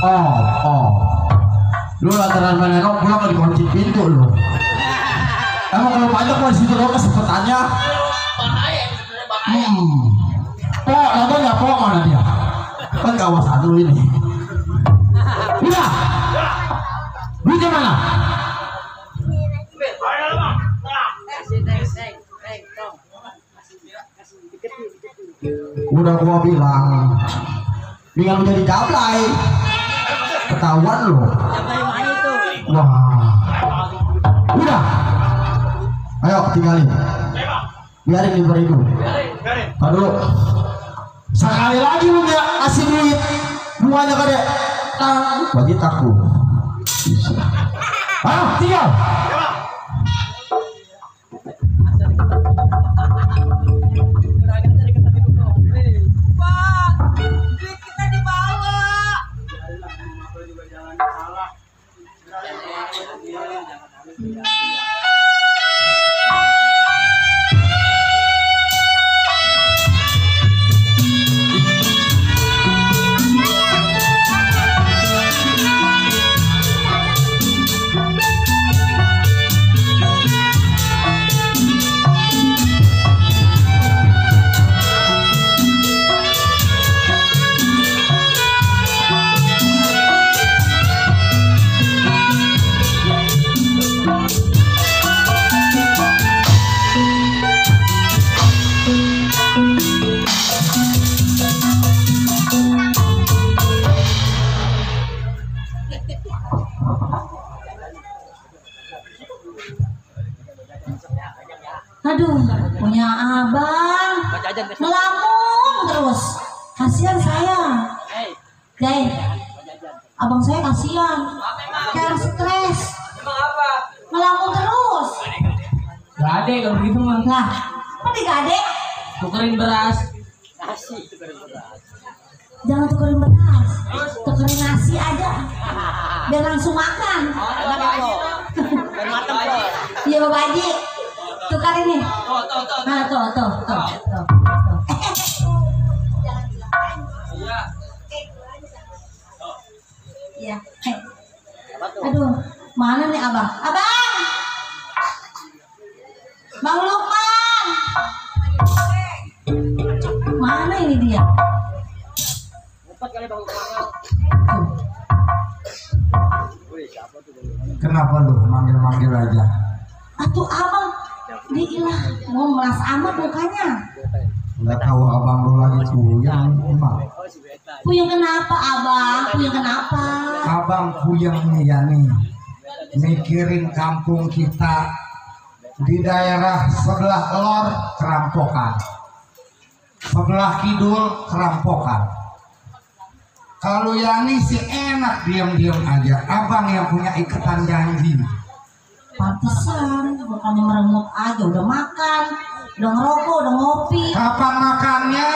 Oh. Lu lantaran menengok pulang nggak dikunci pintu lu. Emang kalau pajak gua di situ lo kesempatannya. Po, namanya Po mana dia? Kan kawasan lu ini. Udah. Duitnya mana? Udah gua bilang, dengan menjadi gablay, ketahuan lo. Wah, udah, ayo tinggalin, biarin libur itu. Aduh, sekali lagi lu nggak kasih duit, bunganya kade, bagi taku. Ayo tinggal. Aduh, punya abang melamun terus, kasihan saya. Jai, abang saya kasihan, kayak stres, melamun terus. Gade kalau begitu mah. Lah, kok digade? Tukerin beras. Jangan tukerin beras, tukerin nasi aja, biar langsung makan. Iya Bapak Haji, tukar ini. Nah tuh. Iya. Aduh, mana nih abang? Abang, Bang Lukman, mana ini dia? Kenapa lu manggil-manggil aja? Atuh abang, diilah mau melas amat mukanya. Nggak tahu abang lu lagi puyeng emang. Puyeng kenapa abang? Puyeng kenapa? Abang puyeng nih ya nih, mikirin kampung kita di daerah sebelah lor kerampokan, sebelah kidul kerampokan. Kalau Yani sih enak diam-diam aja, abang yang punya ikatan janji. Pantesan, bukannya merenguk aja, udah makan, udah ngerokok, udah ngopi. Kapan makannya?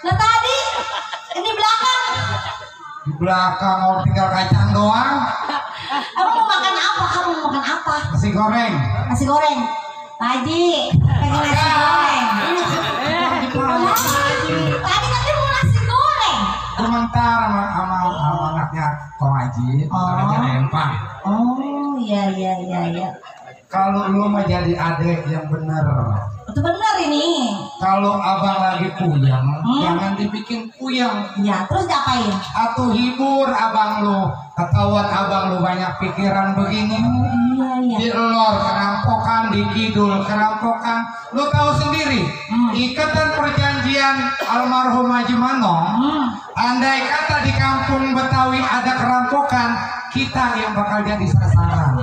Nah tadi, ini belakang. Di belakang mau tinggal kacang doang. Emang mau makan apa? Kamu mau makan apa? Nasi goreng. Nasi goreng. Pak Haji, pengen nasi goreng. Tadi katanya mau nasi goreng. Sebentar sama anaknya Kong Haji, anaknya Empang. Oh, iya. Kalau lu mah jadi adek yang bener. Itu benar ini. Kalau abang lagi puyeng, jangan dibikin puyeng. Ya, terus diapain? Atau hibur abang lu. Ketahuan abang lu banyak pikiran begini. Iya. Di lor kerampokan, di kidul kerampokan. Lu tahu sendiri, ikatan perjanjian almarhum Haji Manong. Andai kata di kampung Betawi ada kerampokan, kita yang bakal jadi sasaran.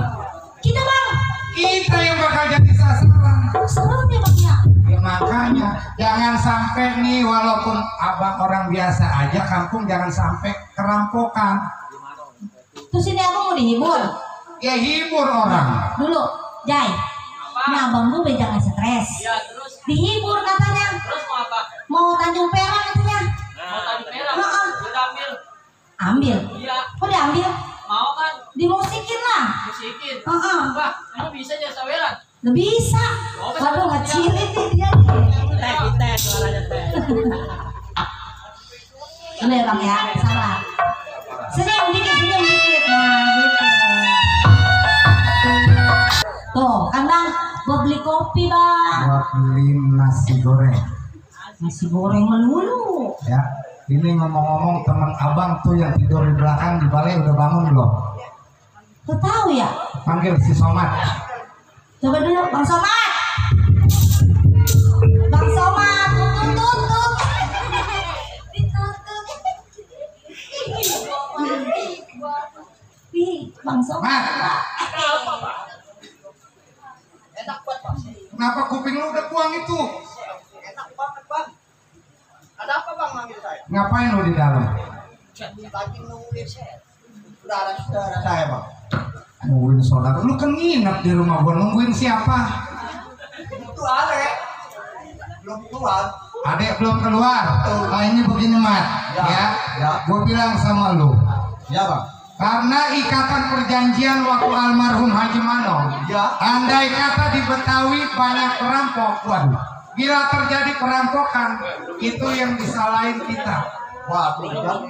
Kita bang. Kita yang bakal jadi sasaran. Serem ya bang ya. Ya makanya jangan sampai nih, walaupun abang orang biasa aja kampung jangan sampai kerampokan. Terus ini abang mau dihibur? Ya hibur orang. Dulu, Jai. Ini abang lu jangan stres. Ya terus. Dihibur katanya. Terus mau apa? Mau Tanjung Perak katanya. Mau tadi merah. Heeh. Udah ambil. Ambil. Iya. Kok diambil? Mau kan? Dimusikin lah. Musikin. Heeh. Wah, emang bisa aja saweran. Gak bisa. Waduh ngecilit nih dia. Teh suaranya teh. Udah ya bang ya, sabar. Sini dikit senyum dikit. Nah, gitu. Tuh, kan Bang, buat beli kopi, Bang. Buat beli nasi goreng. Nasi goreng melulu. Ya, ini ngomong-ngomong teman abang tuh yang tidur di belakang di balai udah bangun belum? Tuh tahu ya? Panggil si Somad. Coba dulu, Bang Somad. Bang Somad, tutut. Bang Somad. Enak banget, Pak. Kenapa kuping lu udah buang itu? Enak banget, Bang. Ada apa, Bang, manggil saya? Ngapain lu di dalam? Lagi nungguin saya. Saudara saya, Bang. Nungguin saudara. Lu kan nginep di rumah gua, nungguin siapa? Itu adek. Belum keluar. Adek belum keluar. Nah ini begini Mat, Ya. ya. Gua bilang sama lu, Ya, Bang. karena ikatan perjanjian waktu almarhum Haji Manong, Ya. andai kata di Betawi banyak perampok, waduh, bila terjadi perampokan, itu yang disalahin kita. Wah, Bang.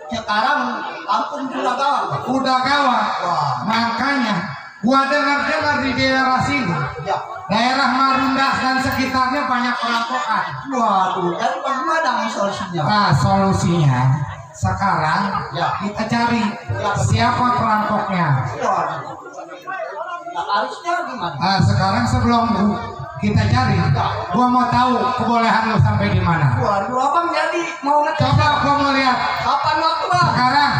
Sekarang kampung sudah gawat, Bang. Udah gawat, Wah. makanya gua dengar-dengar di daerah sini, Ya. daerah Marunda dan sekitarnya banyak perampokan. Waduh, jadi bagaimana solusinya? Nah, solusinya sekarang Ya. kita cari siapa perampoknya. Waduh. Nah, harusnya gimana? Nah, sekarang sebelum kita cari, gua mau tahu kebolehan lu sampai di mana. Waduh, abang jadi mau ngetes. Coba gua mau lihat Kapan waktu, Bang? sekarang.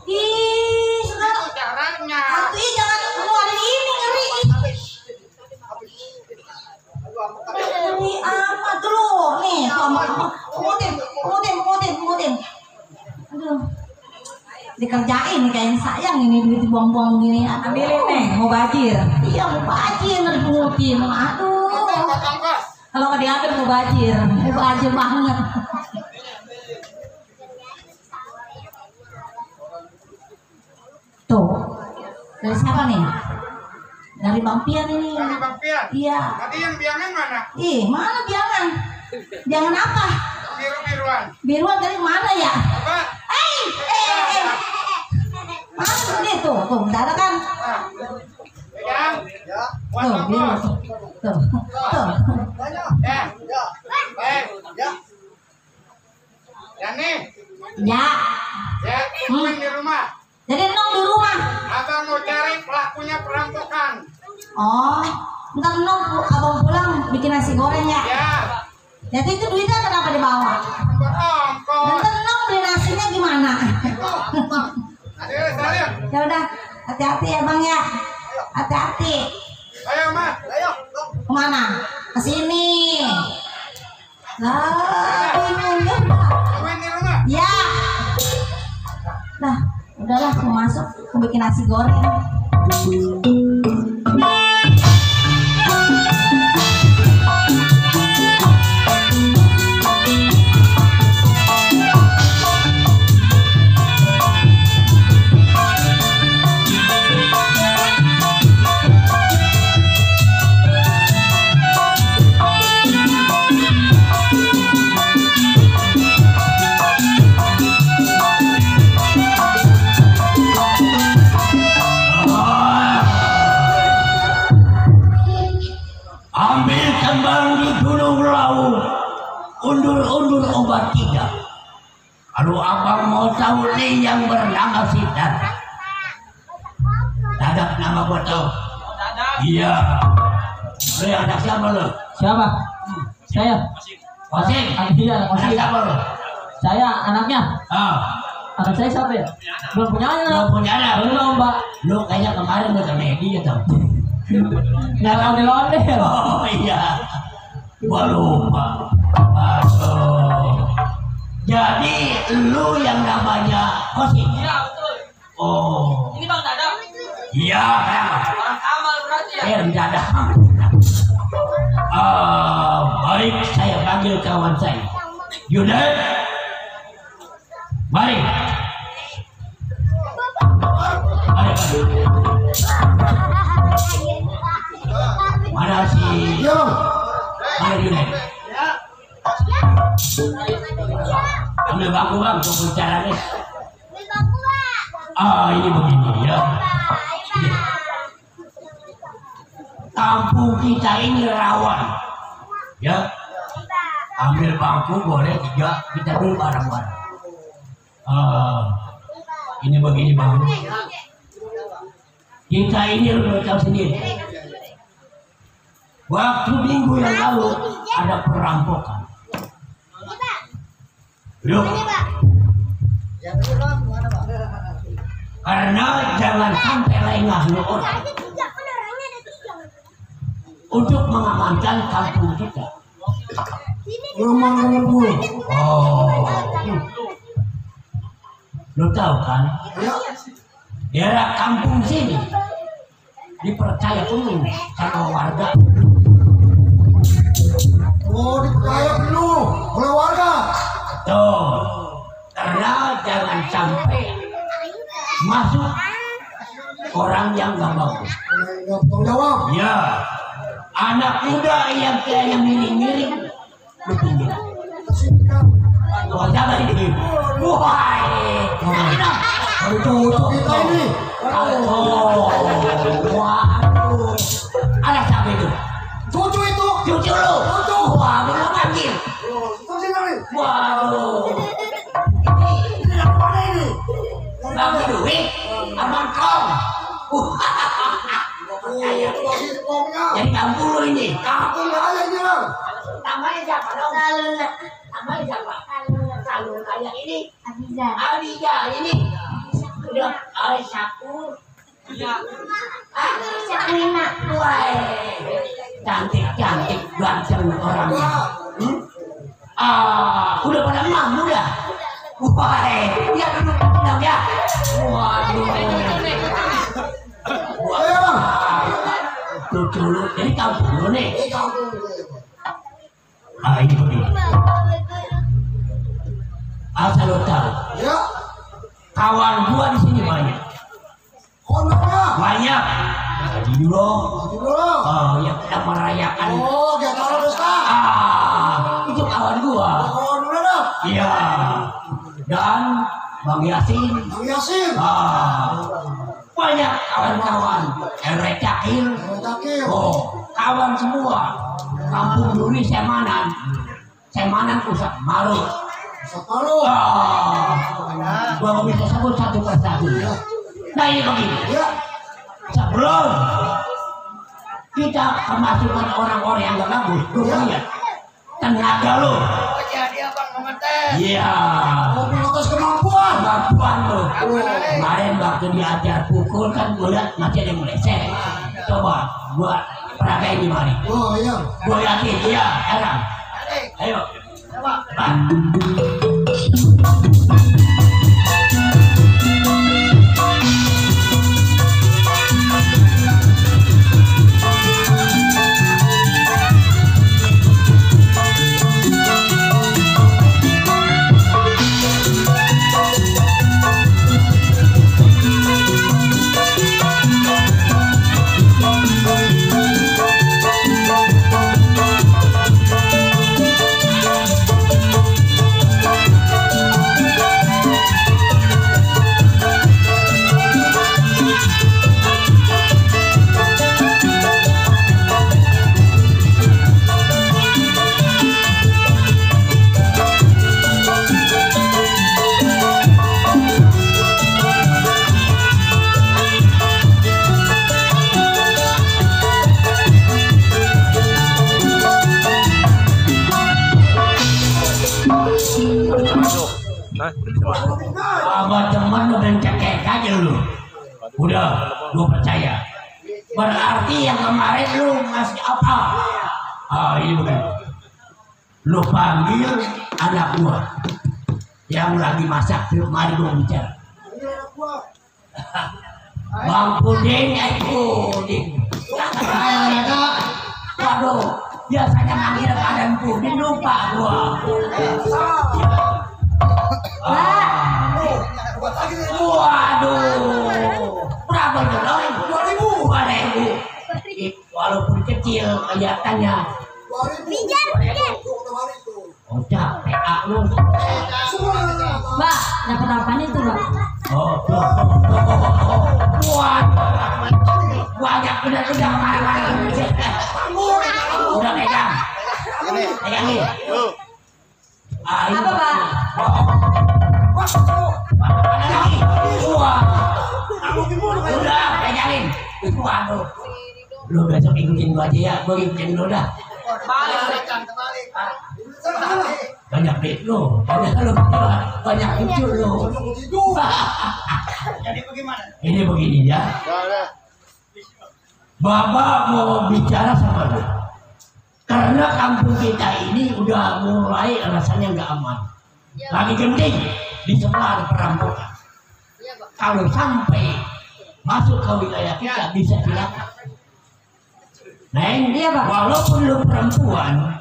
Ih, saudara. Caranya. Atuh, jangan keluarin ini, ngeri. Ngeri amat dulu. Nih, sama. Kemudian. Aduh. Dikerjain nih kayaknya sayang ini duit buang-buang gini. Ambilin nih, mau bajir. Iya, mau bajir dipungutin. Aduh. Kalau nggak diambil mau bajir banget. Tuh, dari siapa nih? Dari Bang Pian ini. Dari Bang Pian. Iya. Tadi yang biangan mana? Ih, mana biangan? Biangan apa? Biru-biruan. Biruan dari mana ya? Coba. Mana tuh dia tuh? Tuh, bentar kan? Pegang. Ya. Tuh, biru. Tuh. Banyak. Ya. Ya. Baik. Ya. Ya nih. Ya. Ya, tungguin di rumah. Jadi Nong di rumah. Abang mau cari pelakunya perampokan. Oh, ntar Nong abang pulang bikin nasi goreng ya. Ya. Jadi itu duitnya kenapa dibawa? Buat ongkos. Ntar Nong beli nasinya gimana? Ayo, salim. Ya udah, hati-hati ya Bang ya. Hati-hati. Ayo, Mas. Ayo, Bang. Kemana? Ke sini. Lah, bingung ya, Mbak. Main di rumah. Ya. Nah, udahlah aku masuk, aku bikin nasi goreng. Ambil kembang di Gunung Lawu, undur-undur obat tidak. Kalau abang mau tahu nih yang bernama Sidat. Dadak nama gua tahu. Iya. Lo yang anak siapa lo? Siapa? Saya. Kosim. Iya, Anak Kosim. siapa lo? Saya anaknya. Ah, Anak saya siapa ya? Belum punya anak. lo punya anak? Belum, Mbak. Lo kayaknya kemarin udah media tau. Nggak ondel-ondel. Oh iya. Gua lupa. Aduh. Jadi lu yang namanya Kosim? Iya, betul. Oh. Ini Bang Dadang. Iya. Orang amal berarti ya. Dadah. Baik, saya panggil kawan saya. Yudan. Mari. Mari. Mana si? Yo. Mana Yudan? Ambil bangku bang, untuk bicara nih. Ini begini ya. Kampung kita ini rawan, ya. Ambil bangku boleh 3, kita dulu bareng-bareng. Ini begini bang. Kita ini lu tahu sendiri. Waktu minggu yang lalu ada perampokan. Loh. Karena jangan sampai lengah lu orang untuk mengamankan kampung kita. Oh, lu tahu kan? Daerah kampung sini dipercaya penuh sama warga. Oh, dipercaya penuh oleh warga. Tuh, karena jangan sampai masuk orang yang gak bagus. Tanggung jawab. Ya, anak muda yang kayak miring-miring lu pinggir. Wah, siapa ini? Wah, Itu kita ini. waduh, ada siapa itu? Cucu itu. Cucu lu? Wah, belum panggil. Waduh, bagi duit, abang kong. Jadi kampung lu ini. Kampung aja ini bang. Namanya siapa dong? Namanya siapa? Salun kayak ini. Abija ini. Udah oleh satu. Wah, cantik ganteng orangnya. Udah pada mam udah. Wah, dia duduk tenang ya. Waduh. Ayo bang. Cucu lu, jadi kampung lu nih. Ini begini. Asal lu tahu, Ya. kawan gua di sini banyak. Konaknya. Banyak. Jadi dulu. Yang sedang merayakan. Oh, Giatara Pesta. Itu kawan gua. Kawan dulu dah. Iya. Dan Bang Yasin. Bang Yasin. Banyak kawan-kawan. Erek Cakil. Cakil. Kawan semua. Kampung Duri Semanan. Semanan pusat Malu. Separuh. Gua nggak bisa sebut satu persatu. Nah ini begini. Ya. Sebelum kita kemasukan orang-orang yang gak bagus, lu lihat tenaga lu. Iya. Atas kemampuan. Kemampuan lu. Kemarin waktu diajar pukul kan gue lihat masih ada yang meleset. Coba gua peragain di mari. Oh iya. Gue yakin dia sekarang. Ayo. Bang. Abah teman lu dan cekek aja lu. Udah, gua percaya. Berarti yang kemarin lu ngasih apa? Ini bukan. Lu panggil anak gua yang lagi masak, mari gua bicara. Bang Puding, Puding. Waduh, biasanya manggil keadaan Puding, lupa gua. Waduh, berapa jual? 2.000. Walaupun kecil kelihatannya. Oh capek lu. Mbak, dapat apa nih tuh, Mbak? Oh, banyak udah mana-mana. Udah pegang. Pegang nih. Apa, Pak? Udah pegangin. Waduh. Lu besok ikutin gua aja ya. Gua ikutin lu dah. Banyak duit lu. Banyak muncul lu. Jadi bagaimana? Ini begini ya. Bapak mau bicara sama lu. Karena kampung kita ini udah mulai rasanya nggak aman. Lagi genting di sebelah ada perampokan. Kalau sampai masuk ke wilayah kita bisa celaka. Neng, walaupun lu perempuan,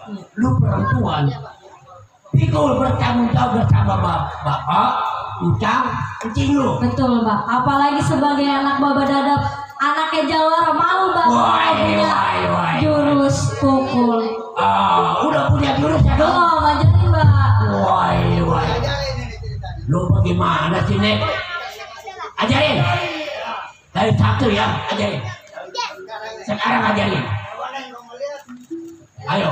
pikul bertanggung jawab bersama bapak, ucang, kencing lu. Betul, Mbak. Apalagi sebagai anak Baba Dadap, anaknya Jawara, malu banget punya jurus pukul. Udah punya jurus ya dong? Belum, ajarin, Mbak. Wah. Lu bagaimana sih, Nek? Ajarin. Dari satu ya, ajarin. Sekarang ajarin. Ayo.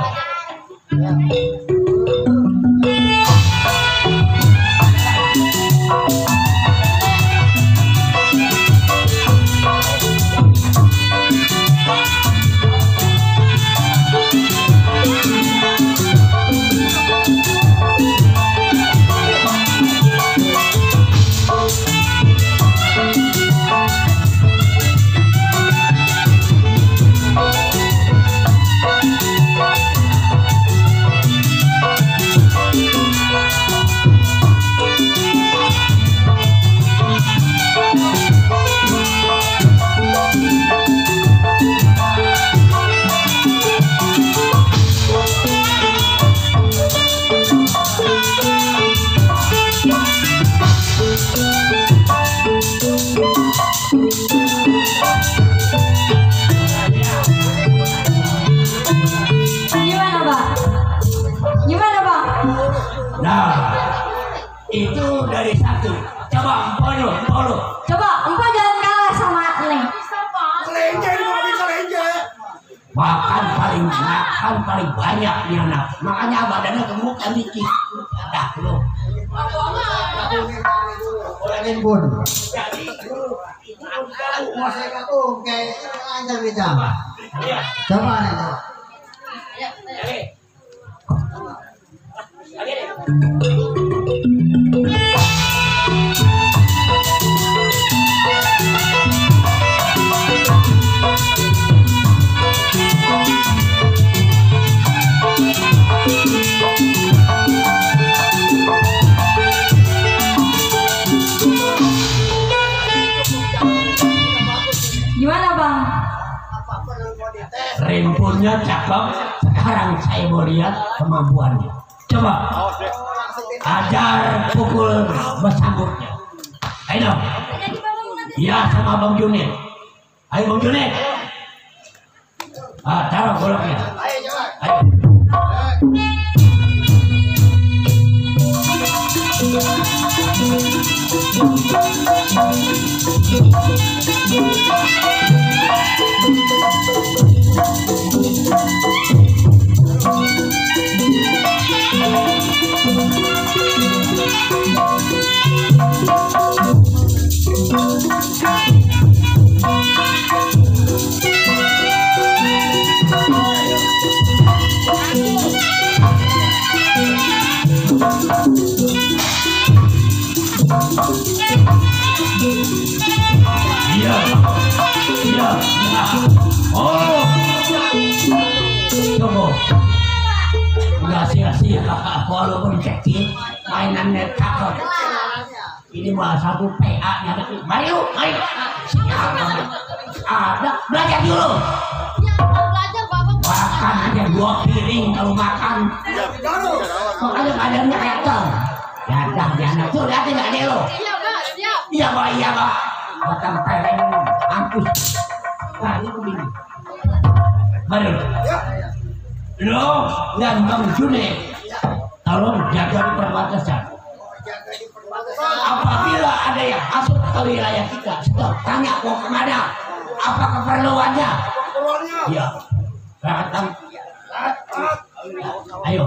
Gimana, Bang? Nah, itu dari satu. Coba empok lu. Coba, Empok jangan kalah sama Neng. Makan paling banyak nih anak. Makanya badannya gemuk kan dikit. Dah lu. Oleh pun. Jadi Masih aku kayak anjir bicara. iya. Coba nih. Rimpunnya cakep. Sekarang saya mau lihat kemampuannya. Coba ajar pukul bersambutnya. Ayo dong. Iya sama Bang Junid. Ayo Bang Junid. Taruh goloknya. Ayo. Iya. Oh. Coba. Enggak sia-sia walaupun kecil mainannya cakep. Ini mah satu PA nya. Mari lu, ayo. Ada belajar dulu. Belajar Bapak. Makan aja 2 piring kalau makan. Makanya badannya ketel. Jangan tuh lihat enggak ada lo. Iya, Pak. Siap. Iya Pak. Batang pereng ampus. Nah ini begini. Mari lo dan Bang Junid tolong jaga di perbatasan. Apabila ada yang masuk ke wilayah kita, stop, tanya mau kemana, apa keperluannya? Iya. Datang. Ayo.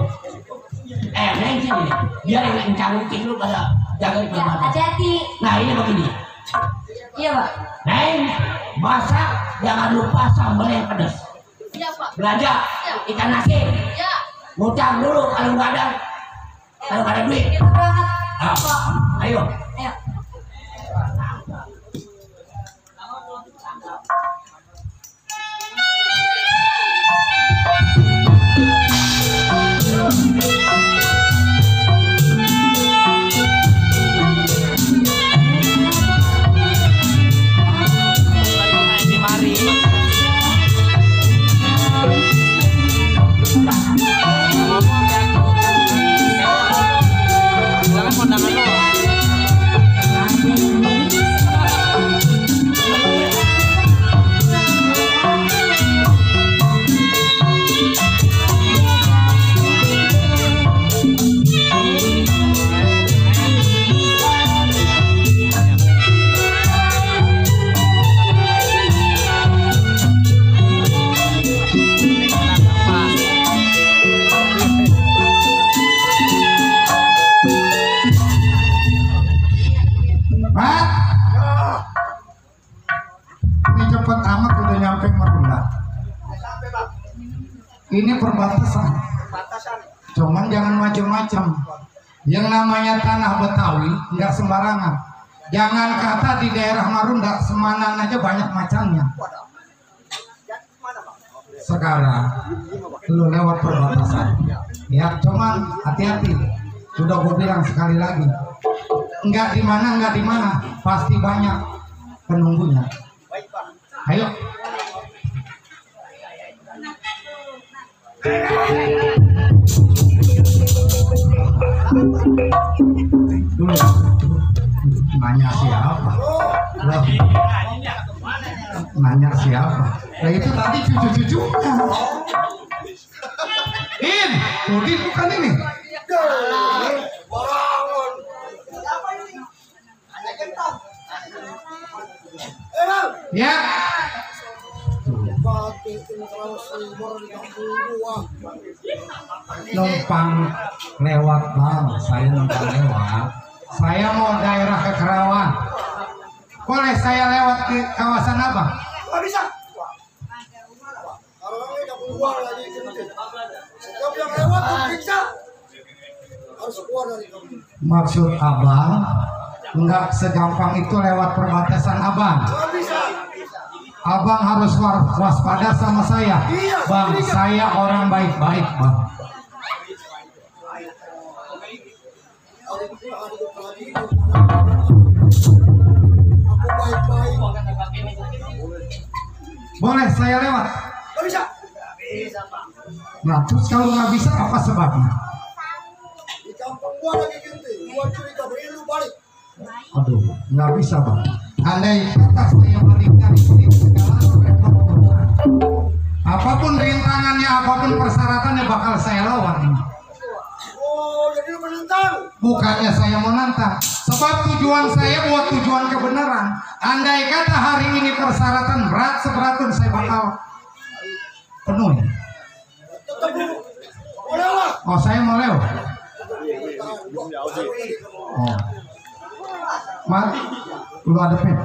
Neng sini, biar yang cangkukin lu pada jaga di perbatasan. Hati-hati. Nah ini begini. Iya Pak. Neng, masak jangan lupa sambal yang pedas. Iya, Pak. Belanja ikan asin. Ya. Ngutang dulu kalau nggak ada duit. Kita berangkat. Ayo. Ayo. Ini perbatasan. Cuman jangan macam-macam. Yang namanya tanah Betawi nggak sembarangan. Jangan kata di daerah Marunda Semanan aja banyak macamnya. Sekarang lu lewat perbatasan. Ya, cuman hati-hati. Sudah gue bilang sekali lagi. Nggak di mana, pasti banyak penunggunya. Ayo. Dulu nanya siapa? Loh. Nanya siapa? Nah itu tadi cucu-cucunya. Udin bukan ini. Ya. Numpang lewat bang, saya numpang lewat. Saya mau daerah ke Kerawang. Boleh saya lewat ke kawasan abang? Nggak bisa. Orangnya nggak keluar lagi. Setiap yang lewat bisa harus keluar dari kamu. Maksud abang nggak segampang itu lewat perbatasan abang. Nggak bisa. Abang harus waspada sama saya. Bang, saya orang baik-baik, bang. Aku baik-baik. Boleh saya lewat? Gak bisa. Nah, terus kalau nggak bisa apa sebabnya? Di kampung gua lagi gitu. Gua cerita beri lu balik. Aduh, nggak bisa bang. Andai kata saya balik dari sini segala repot. Apapun rintangannya, apapun persyaratannya bakal saya lawan. Oh, jadi lu menentang. Bukannya saya mau nantang, sebab tujuan saya buat tujuan kebenaran. Andai kata hari ini persyaratan berat seberatun saya bakal penuhi. Tetap lu. Boleh lah. Oh, saya mau lewat. Oh, mari lu hadapin.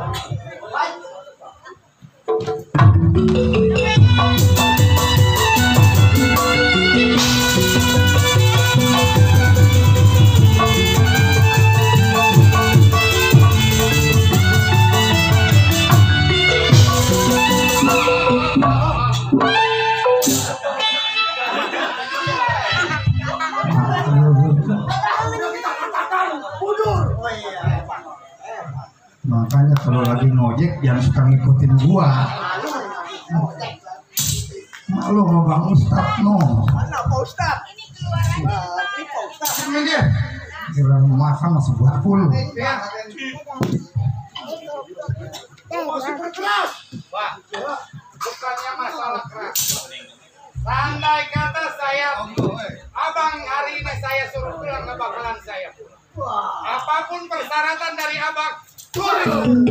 Makanya kalau lagi ngojek jangan suka ngikutin gua. Malu sama Bang Ustad no. Mana Pak Ustad? Ini Pak Ustad. Ini dia. Kira makan masih bakul. Masih berkeras. Wah, bukannya masalah keras. Andai kata saya, abang hari ini saya suruh pulang, nggak bakalan saya pulang. Apapun persyaratan dari abang, turun.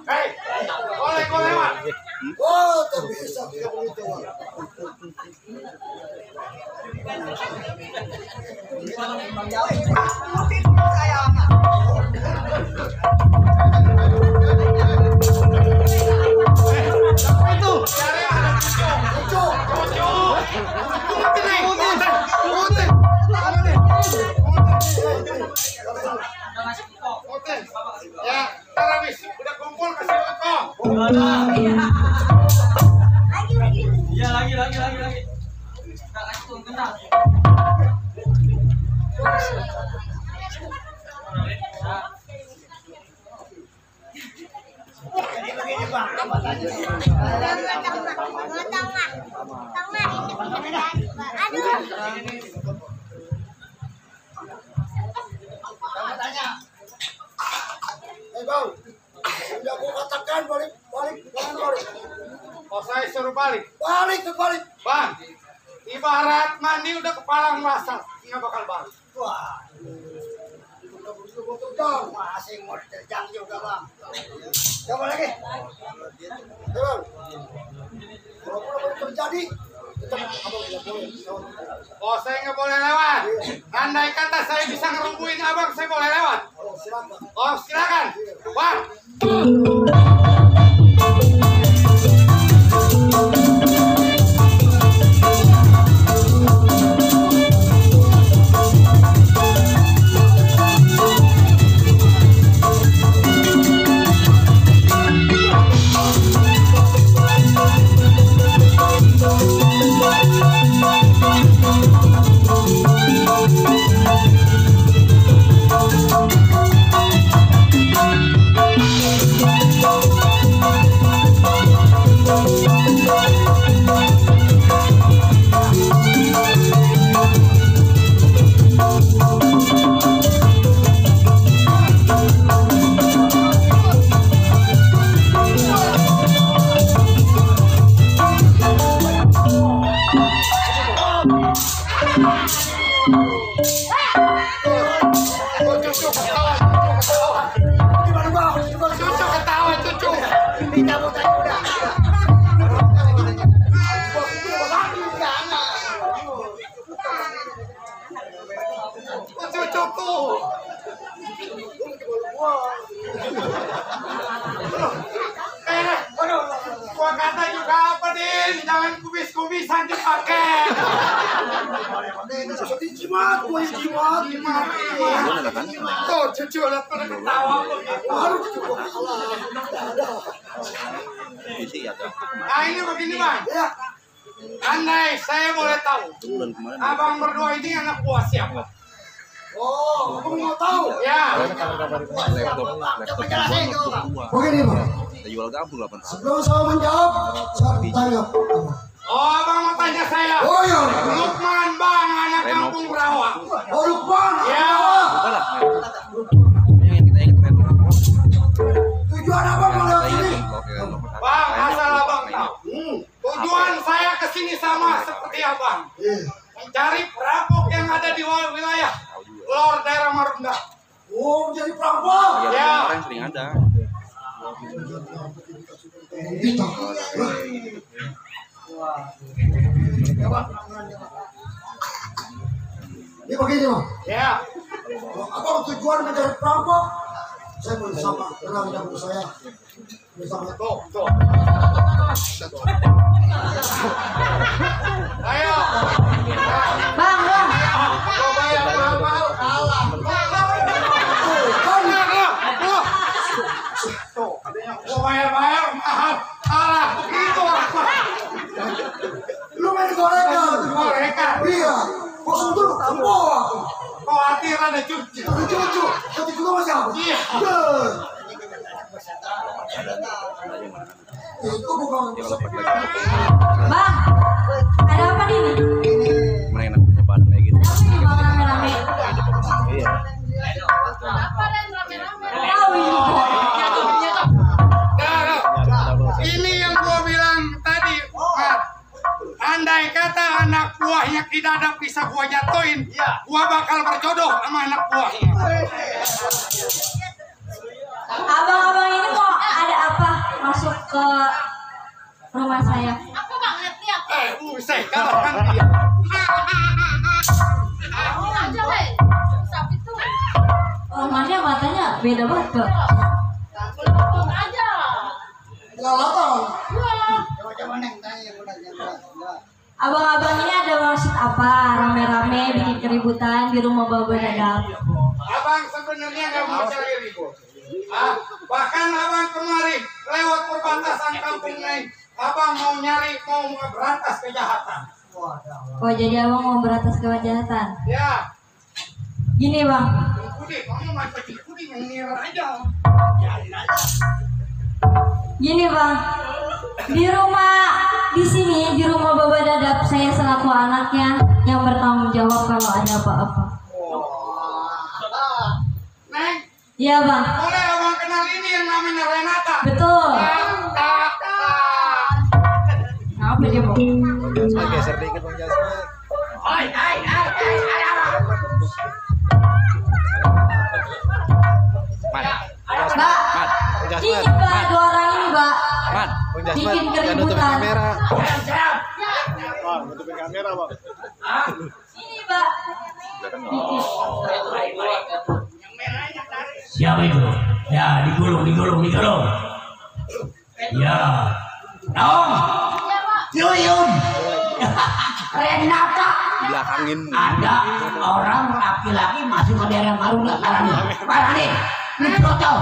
Hei, boleh kau lewat. Oh, tak bisa tidak begitu. Itu, cari anak cucu. Ya, tarawih udah kumpul kasih potong. Iya lagi. Kita kasih tuh kena. Bang, sudah aku katakan suruh balik. Balik. Bang, ibarat mandi udah kepala basah, nggak bakal balik. Wah. Betul dong. Masih mau terjang juga bang. Coba lagi. Coba. Kalau terjadi, tetap abang tidak boleh. Oh, saya nggak boleh lewat. Andai kata saya bisa ngerumpuin abang, saya boleh lewat. Oh, silakan. Oh, silakan. Bang. Gimana bang? Cucu ketawa, cucu. Dicabut aja udah. Cucuku. Gua kata juga apa, Din? Jangan kubis-kubisan dipakai. Jimat, gue jimat. Tuh, cucu lihat pada ketawa. Harus cukup kalah. Nah, ini begini, Bang. Ya. Andai saya boleh tahu, abang berdua ini anak buah siapa? Oh, kamu mau tahu? Ya. Coba jelasin dong, Bang. Begini bang, Kita jual gabung 8 tahun. sebelum saya menjawab, saya tanya. Oh, abang mau tanya saya. Oh ya, Lukman, Bang, anak kampung Rawa. oh Lukman, Ya. Bukan lah. Ini yang kita ingat kan. tujuan apa melihat ini? Bang, asal abang tahu. Tujuan saya ke sini sama seperti abang. Mencari perampok yang ada di wilayah Lor daerah Marunda. Oh, jadi perampok. Ya. Kemarin sering ada. Gitu. Ini begini bang, Ya. kalau apa tujuan mencari perampok? Saya bersama dengan dapur saya bersama Tuh, tuh. Ayo. Bang, Gua bayar mahal kalah. Tuh, adanya gua bayar mahal kalah. Itu apa? lu main gorengan. Gorengan. Iya, bos itu lu kampok. Khawatir ada cucu. Tapi cucu, tapi juga masih apa? Iya. Deh. Itu bukan Bang, ada apa nih? Mana enak percobaan kayak gitu. Ada apa nih bang rame-rame? Iya. Apa dan rame-rame? Tahu ini kok. Ini yang gua bilang tadi, Mat. Andai kata anak buahnya Kidadap bisa gua jatuhin, gua bakal berjodoh sama anak buahnya. Abang-abang ini mau ada apa masuk ke rumah saya? Apa bang? Lihat-lihat. Buset, kalahkan dia. Oh, aja weh. Sapi tuh. Rumahnya matanya beda banget kok. Untung aja. lalatan. Wah. Coba neng tanya udah jangan. Abang-abang ini ada maksud apa? Rame-rame bikin keributan di rumah Baba Dadap. Abang sebenarnya nggak mau cari ribut. Bahkan abang kemarin lewat perbatasan kampung lain, abang mau berantas kejahatan. Oh jadi abang mau beratas kejahatan? Ya, Gini bang, Kudi, kamu macam Kudi nyengir aja. gini bang, di sini di rumah Baba Dadap saya selaku anaknya yang bertanggung jawab kalau ada apa-apa. Neng, Iya bang, boleh abang kenal ini yang namanya Renata? betul. Geser dikit Bang Jasmine. Man, Mbak, Man, Bang ini Jasmine, Mbak, Man, dua orang ini Mbak. Man, Bang Bikin Jasmine, jangan nutupin keributan. kamera. Ini Mbak. Siapa itu? Ya, digulung. Ya. Dong. Yuyun. Renata. Belakangin. Ada orang laki-laki masuk ke daerah baru nggak parani? Parani. Ini foto.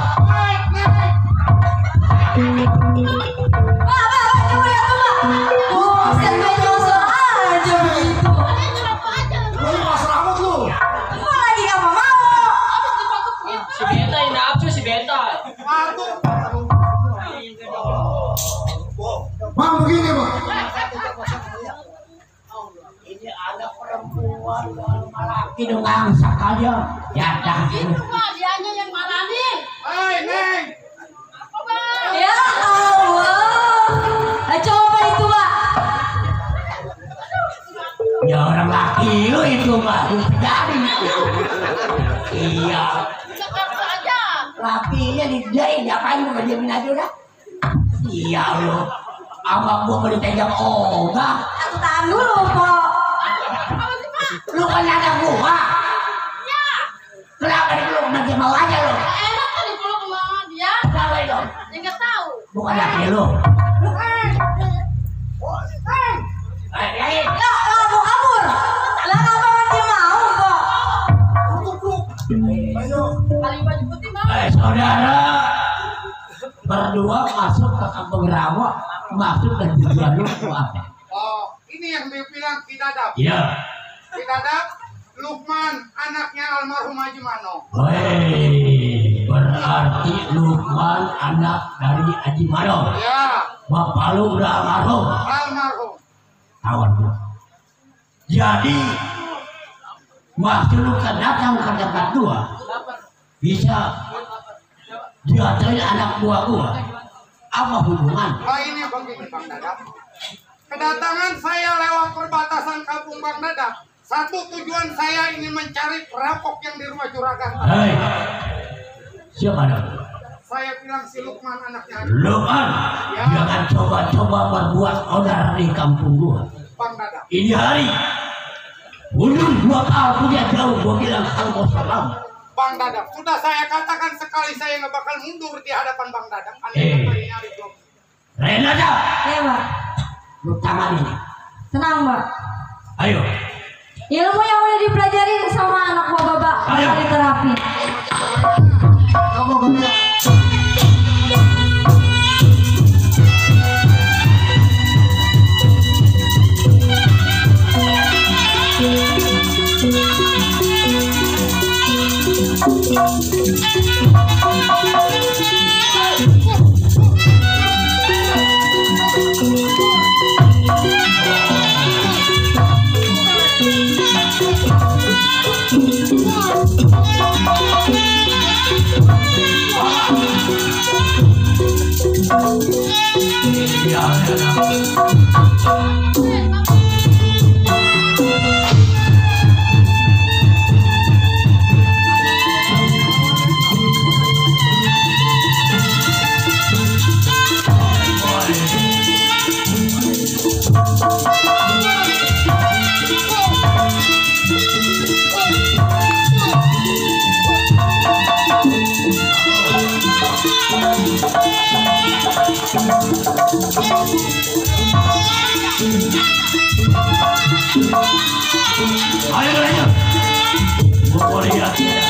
Mbak, coba lihat tuh Mbak. Oh, nyosor aja begitu. Lu pas rambut lu. Mbak lagi nggak mau. Si Beta ini apa si Beta? Bang begini bang. Ini ada perempuan laki dong angsak aja. Jatah. Itu Pak, dianya yang marah nih. Hai, Neng. Apa Bang? Ya Allah. Coba itu Mbak. Ya orang laki lu itu Mbak. Jadi. Iya. Jakarta aja. Lakinya dijain, ngapain gua diemin aja udah? Iya lo, sama gua mau ditegang ogah. Aku tahan dulu Pak. Apa sih Pak? Lu kan ada gua. Ya. Kenapa dipeluk sama dia mau aja lo? Nggak enak kan dipeluk sama dia. Kenapa itu? Dia nggak tahu. Bukan laki lu. Lah mau kabur. Lah kenapa dia mau kok? Ayo. Kali baju putih mau. Saudara berdua masuk ke kampung rawa, masuk ke tujuan lu itu apa? Oh, ini yang dibilang Ki Dadap. Iya. Ki Dadap, Lukman, anaknya almarhum Haji Mano. Woi, berarti Lukman anak dari Haji Mano. Ya, Bapak lu udah almarhum. almarhum. Kawan gua. Jadi waktu lu datang ke tempat gua, bisa diantarin anak buah gua. Apa hubungan? Oh, ini begini Bang Dadap. Kedatangan saya lewat perbatasan kampung Bang Dadap. Satu tujuan saya ingin mencari perampok yang di rumah juragan. Hei, siapa ada? Saya bilang si Lukman anaknya Lukman, Ya. jangan coba-coba berbuat onar di kampung gua. Bang Dadap. Ini hari, mundur 2 tahun punya jauh, gua bilang kalau salam. Bang Dadap, sudah saya katakan sekali saya nggak bakal mundur di hadapan Bang Dadap. Anda Eh. nyari belum? Renata, Ya Mbak. lu tangan ini. Tenang Mbak. Ayo. Ilmu yang udah dipelajari sama anak buah Bapak Ayo. kali terapi. Kamu begini. Ya, ayo, ayo. Gua mau lihat dia.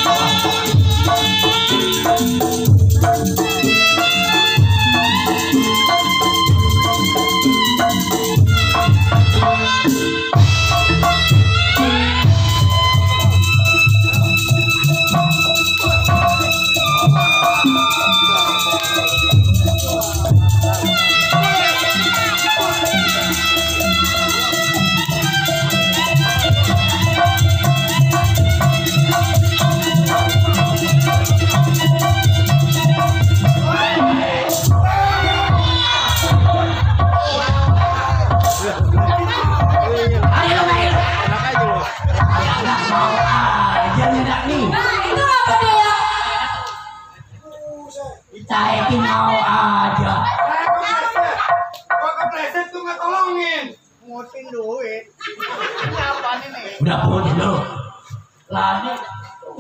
Lagi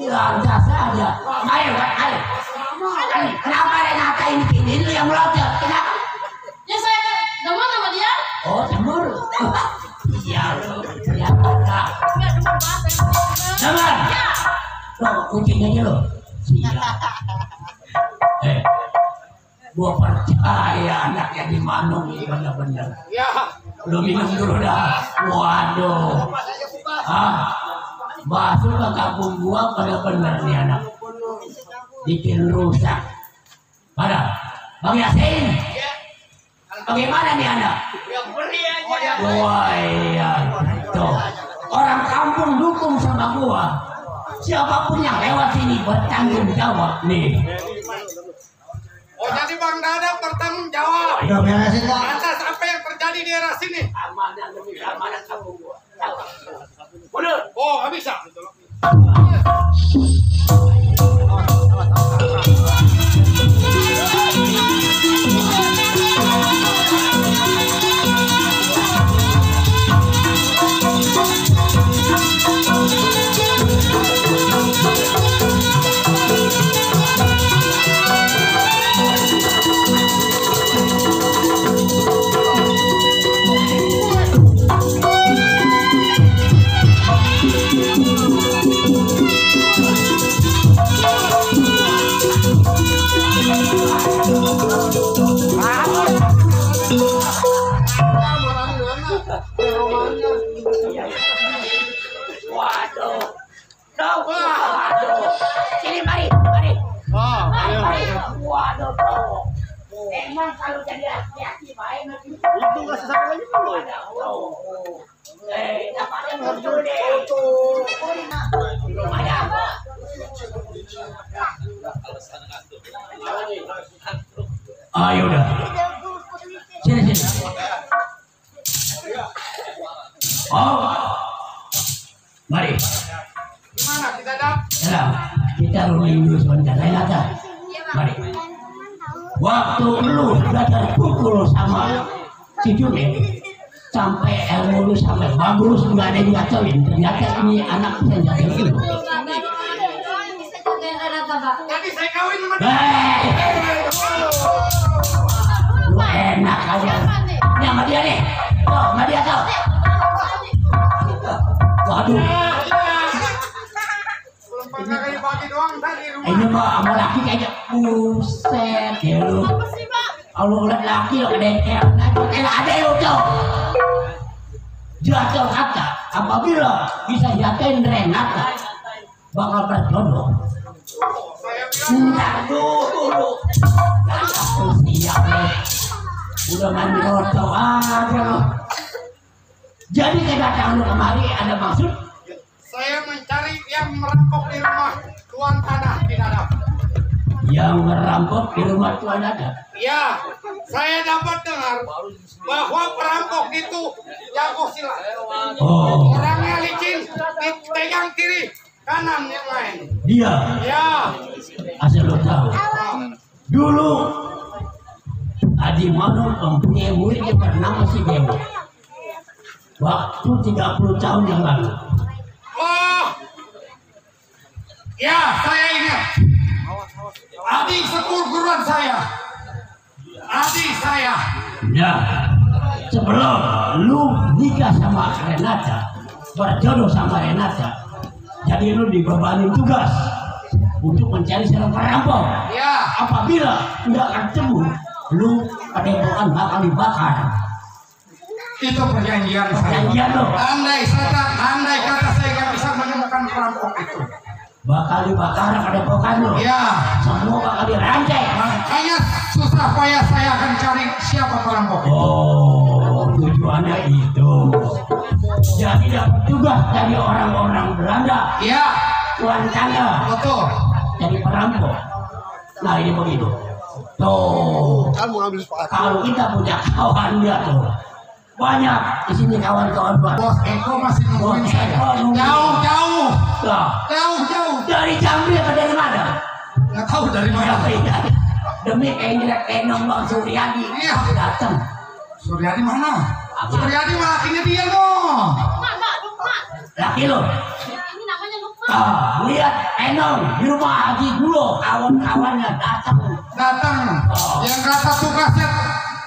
lancar saja. Ayo. Kenapa Renata ini lu yang melocot? Kenapa? Ya saya demen sama dia. Oh, cemburu. Iya, ya enggak. Enggak demen banget. Dengar. Ya. Lo kucing aja lo. Siap. Gua percaya anaknya di Manung ini bener-bener. Ya. Lu minum dulu dah. Waduh. Masuk ke kampung gua bener-bener nih anak. Bikin rusak. Mana? Bang Yasin. Bagaimana nih anak? Yang beri aja. Wah iya. Tuh. Orang kampung dukung sama gua. Siapapun yang lewat sini bertanggung jawab nih. Oh jadi Bang Dadap bertanggung jawab Udah beresin kok. atas apa yang terjadi di daerah sini. Amanah demi keamanan kampung gua. Bener. Oh nggak bisa. Waduh. Waduh. Sini mari. Mari. Waduh. Emang kalau jadi laki-laki baik nanti. Itu nggak sesama lagi dulu. Dapatnya muncul deh. Belum ada apa. Ayo udah. Sini. Oh. Mari. Gimana kita Dap? Ya, kita rolling dulu sebentar. Renata. Mari. Waktu lu belajar pukul sama si Junet sampai ilmu lu sampai bagus nggak ada yang ngacoin. Ternyata ini anak bisa jagain lu. Bisa jagain Renata, Pak. Jadi saya kawin sama dia. Lu enak aja. Ini sama dia nih. Tuh, sama dia tuh. Waduh. Belum pernah kayak pagi doang tadi rumah. Ini mah sama laki kayaknya buset ya lu. Apa sih, Pak? Kalau ngeliat laki lo ada lu tuh. Jatuh kata apabila bisa jatuhin Renata bakal berjodoh. Saya bilang Ntar dulu. Aku siap nih. Udah main jodoh aja lo. Jadi kedatangan lu kemari ada maksud? saya mencari yang merampok di rumah tuan tanah di Dadap. Yang merampok di rumah tuan ada. Ya, saya dapat dengar bahwa perampok itu jago silat. Oh, Orangnya licin, dipegang kiri, kanan yang lain. dia Ya, asal lo tahu. Dulu Adi Manung mempunyai murid yang bernama si Dewa. Waktu 30 tahun yang lalu. oh, ya saya ingat. Adik sekurguruan saya. Adik saya. Ya, sebelum lu nikah sama Renata, berjodoh sama Renata, jadi lu dibebanin tugas untuk mencari seorang perampok. Ya, Apabila nggak ketemu, lu padepokan bakal dibakar. itu perjanjian saya. Perjanjian lo Andai kata saya nggak bisa menemukan perampok itu. bakal dibakar padepokan lu. Ya, Semua bakal dirantai. makanya susah payah saya akan cari siapa perampok itu. Oh, tujuannya itu. Jadi dapat tugas dari orang-orang Belanda, Ya, tuan tangga, betul. jadi perampok. Nah ini begitu. Tuh, Kan mau ngambil sepatu. kalau kita punya kawan dia tuh banyak di sini kawan-kawan buat. Bos Eko masih nungguin saya. Jauh. Dari Jambi atau dari mana? Nggak tahu dari mana. Demi Enong Bang Suryadi Iya. datang. Suryadi mana? Suryadi malah lakinya dia dong. Lukman, Pak, Lukman. Laki lo. Ini namanya Lukman. Lihat Enong di rumah Haji Gulo, kawan-kawannya datang. Yang kata tugasnya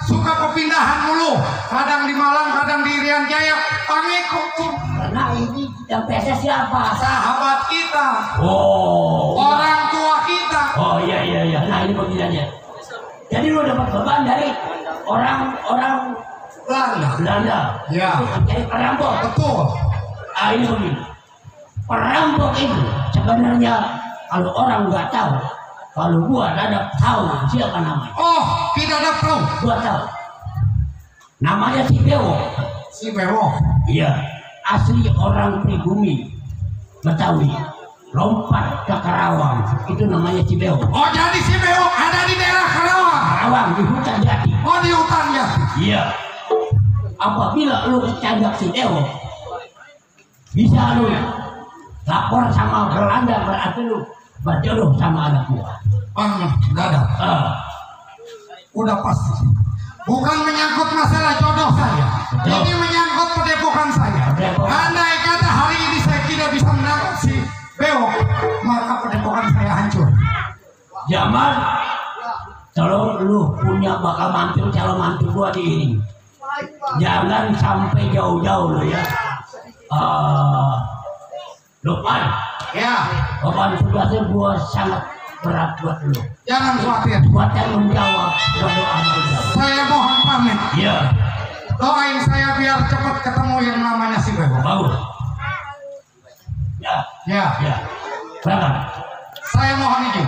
suka perpindahan mulu, kadang di Malang, kadang di Irian Jaya. Pangikut. Karena ini yang biasa siapa? Sahabat kita. Oh, Orang tua kita. oh iya. Nah ini begini. Jadi lu dapat beban dari orang Belanda. Ya. Jadi perampok. Betul. Ini begini. Perampok itu sebenarnya kalau orang nggak tahu, kalau gua Dadap tahu siapa namanya. Oh, kita ada tahu. Gua tahu. Namanya si Bewok. Si Bewok. Iya, asli orang pribumi Betawi. Lompat ke Karawang, itu namanya si Bewok. Oh, jadi si Bewok ada di daerah Karawang. Karawang di hutan jati. Oh, di hutan ya. Iya. Apabila lu kecajak si Bewok, bisa lu lapor sama Belanda, berarti lu berjodoh sama anak gua. Dadah. Udah pasti. Bukan menyangkut masalah jodoh saya. Betul. Ini menyangkut padepokan saya. Padepokan. Andai kata hari ini saya tidak bisa menangkap si Bewok, maka padepokan saya hancur. Jamal, kalau lu punya bakal mantu, calon mantu gua diiring. Jangan sampai jauh-jauh lu ya. Lukman, Ya, beban tugasnya gua sangat berat buat lu. jangan khawatir. Buat yang menjawab, buat doa menjawab. Saya mohon pamit. Iya, Doain saya biar cepat ketemu yang namanya si Bewok. bagus. Ya, Ya, berangkat. saya mohon izin.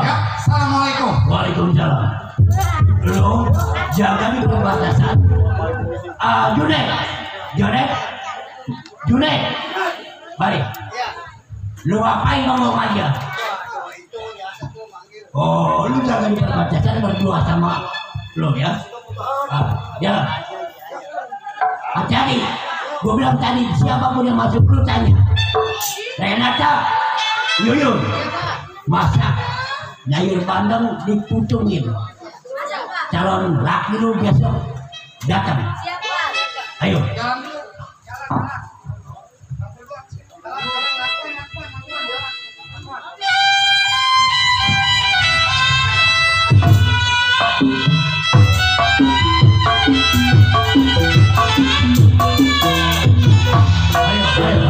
Ya, assalamualaikum. Waalaikumsalam. Lu jaga di perbatasan. Junet, balik. Lu ngapain ngomong aja? Oh, lu jaga di perbatasan berdua sama lu ya. Ya. Hati-hati. Gua bilang tadi siapapun yang masuk lu tanya. Renata, Yuyun, masak nyayur bandeng dipucungin. Calon laki lu besok datang. Ayo. Jalan dulu. Ayo. Hai.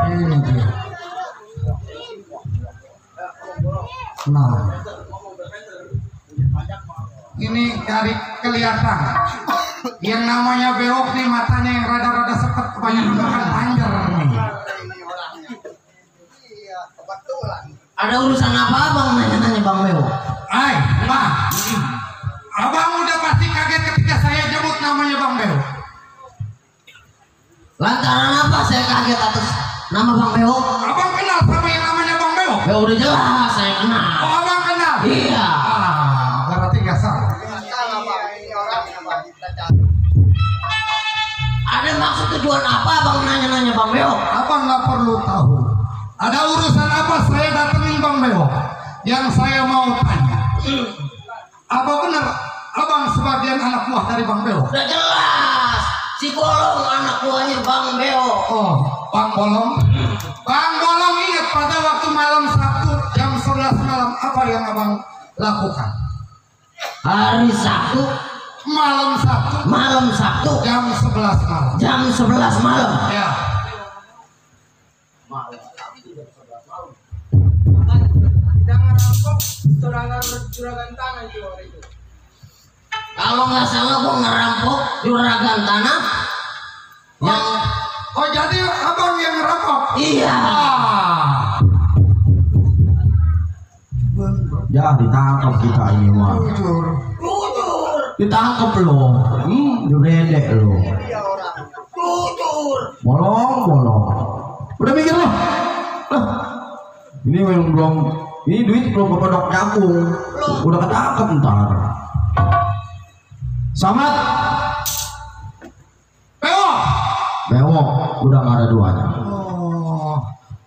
Ini dia. Nah, ini dari kelihatan yang namanya Bewok nih, matanya yang rada-rada sepet, kebanyakan makan panjer nih. Ada urusan apa abang nanya-nanya Bang Bewok? Hai, Bang. Abang udah pasti kaget ketika saya jemput namanya Bang Bewok. Lantaran apa saya kaget atas nama Bang Bewok? Abang kenal sama yang namanya Bang Bewok? Ya udah jelas saya kenal. Oh, abang kenal? Iya. Berarti gak salah. Ada maksud tujuan apa abang nanya-nanya Bang Bewok? Abang nggak perlu tahu. Ada urusan apa saya datengin Bang Bewok? Yang saya mau tanya, Apa benar abang sebagian anak buah dari Bang Beo? Udah jelas, si Bolong anak buahnya Bang Beo. Oh, Bang Bolong. Bang Bolong ingat pada waktu malam Sabtu jam 11 malam apa yang abang lakukan? Hari Sabtu, Malam Sabtu jam 11 malam. jam 11 malam. Ya. Jangan rampok juragan tanah itu hari itu. Kalau nggak salah gua ngerampok juragan tanah yang Oh jadi abang yang ngerampok? iya. Ah, Ya ditangkap kita ini mah. jujur. Ditangkap lo. Diredek lo. Bolong. Udah mikir lo. Ini belum. Ini duit belum ke pondok nyambung. Udah ketangkep ntar. Selamat. Bewok. Udah nggak ada duanya. Oh,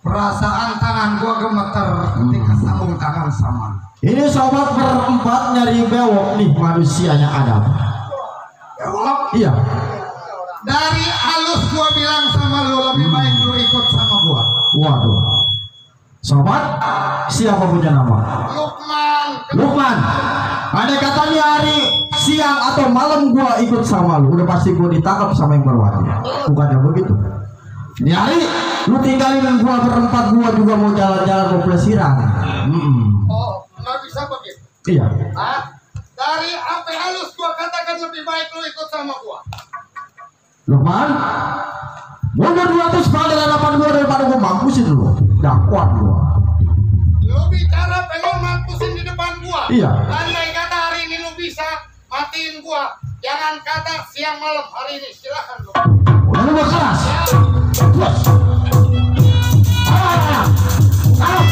perasaan tangan gua gemeter ketika sambung tangan sama. Ini sobat berempat nyari bewok nih manusianya Adam. Bewok. Iya. Dari halus gua bilang sama lu lebih baik lu ikut sama gua. Waduh. Sobat, siapa punya nama? Lukman. Ada katanya hari siang atau malam gua ikut sama lu, udah pasti gua ditangkap sama yang berwajib. Bukannya begitu? Ini hari lu tinggalin gua berempat, gua juga mau jalan-jalan mau pelesiran. Oh, nggak bisa begitu. Iya. Hah? Dari apa halus gua katakan lebih baik lu ikut sama gua. Lukman, mundur 200 kali hadapan gua daripada gua mampusin lu. Dakwah gua. Lu bicara pengen mampusin di depan gua. Iya. Andai kata hari ini lu bisa matiin gua, jangan kata siang malam hari ini. Silakan lu. Udah lu keras. Terus. Ayo.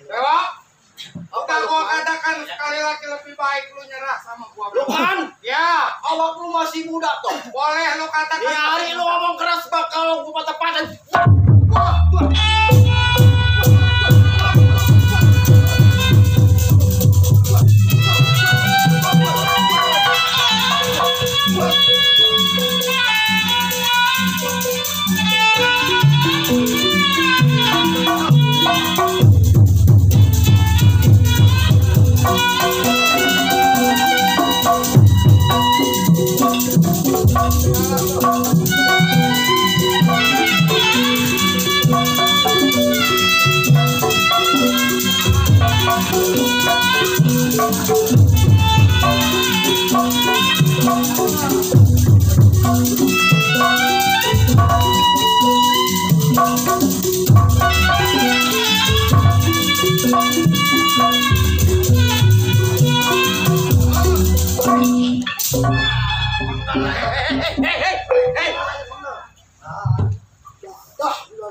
Dewa, udah gua katakan sekali lagi lebih baik lu nyerah sama gua. Lukman, Ya, awak lu masih muda toh. boleh lu katakan. Ini hari lu ngomong keras bakal gua patah-patah.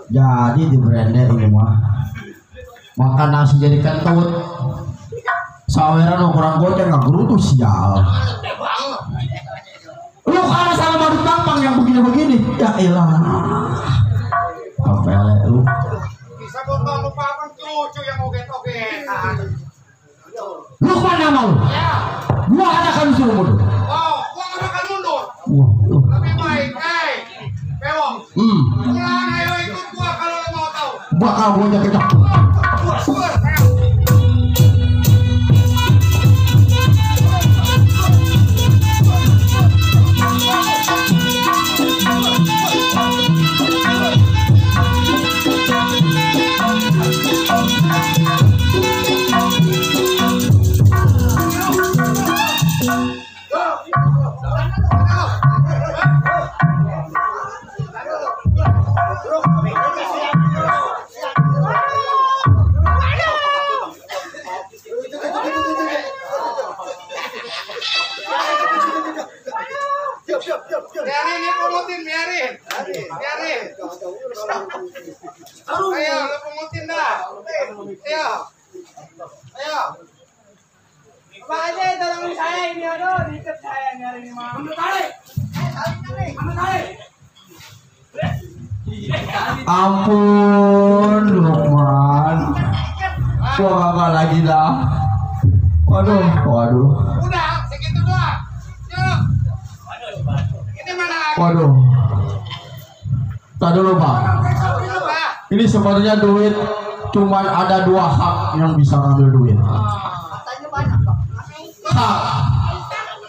Jadi di brandnya ini mah makan nasi jadi kentut. Saweran ukuran goceng nggak gerutu sial. Lu kalah sama badut tampang yang begini-begini. Ya elah. Kapele lu. Bisa botol lupa apa cucu yang oget-ogetan. Lu mana mau? Ya. Gua adakan suruh mundur. Oh, gua nggak bakal mundur. Wah, Lebih baik, Bewong. Pulang ayo ikut gua kalau lo mau tahu. bakal gua kejar. Super, biarin nih pungutin, biarin. Ayo, lo pungutin dah. Ayo. Pak aja tolongin saya ini, aduh, diikat saya nyari ini mah. Ampun, Lukman. Gua kagak lagi dah. Waduh. Udah, segitu doang. Yuk. Ini mana lagi? Waduh. Tak dulu Pak. Apa? Ini sebenarnya duit cuman ada 2 hak yang bisa ngambil duit. Hak.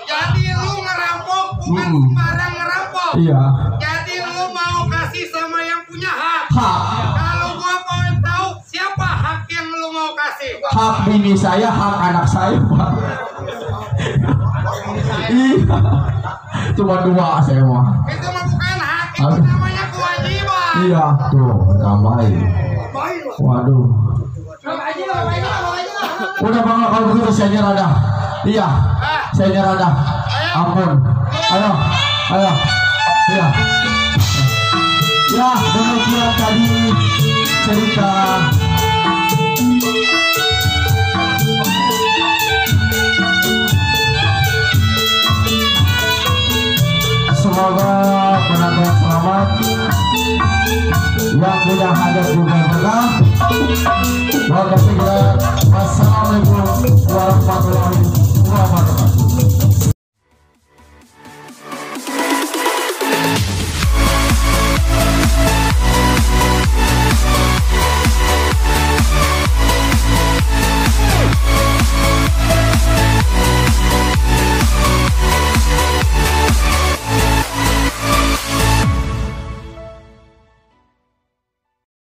Jadi lu ngerampok bukan sembarang ngerampok. Iya. Jadi lu mau kasih sama yang punya hak. Hak. Kalau gua pengen tahu siapa hak yang lu mau kasih. Hak bini saya, hak anak saya, Pak. Iya. Cuma 2 saya mah. Itu mah bukan hak, itu namanya kewajiban. Iya, tuh, tambahin. Waduh. Udah Bang, kalau begitu saya nyerah dah. Iya. Saya nyerah dah. Ampun. Ayo. Iya. Ya, demikian tadi cerita semoga penonton selamat, yang punya hajat juga berkah. Wassalamualaikum warahmatullahi wabarakatuh.